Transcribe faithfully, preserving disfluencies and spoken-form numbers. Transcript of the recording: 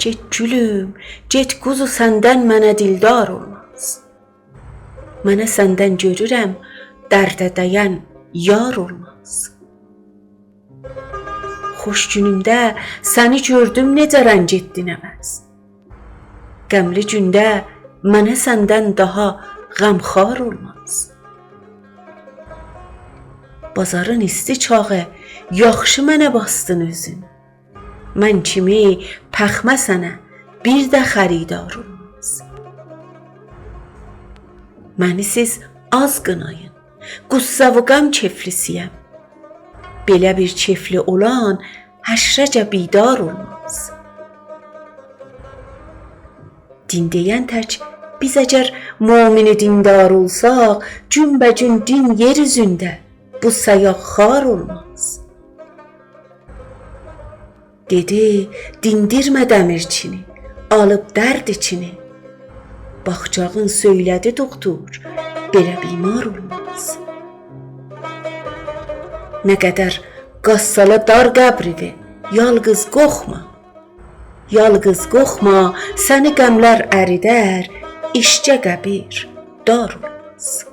گئت گولوم، گئت قوزو، سندن منه دلدار اولماز. منه سندن گؤرورم، درده دین یار اولماز. خوش گونومده سنی گؤردوم، نئجه رنگ ائتدین عوض. غملی گونده منه سندن داها غمخوار اولماز. بازارین ایستی چاغی یاخشی منه باسدین اؤزون. من کیمی پخمه سنه بیر ده خریدار اولماز. منی سیز آز قینایین، غصه و غم کئفلی‌سی‌یم. بئله بیر کئفلی اولان حشره‌جه بیدار اولماز. دین دئین تک بیز اگر مؤمن دیندار اولساق، گون‌به‌گون دین یئر اوزونده بو سایاق خوار اولماز. دئدی: «دیندیرمه دمیرچینی، آلیب درد ایچینی. باخجاغین سؤیله‌دی دوکتور، بئله بیمار اولماز.» نه قدر قازسالار دار قبریوی، یالقیز قورخما. یالقیز قورخما، سنی غملر اریدر، ایشجه قبیر دار اولماز.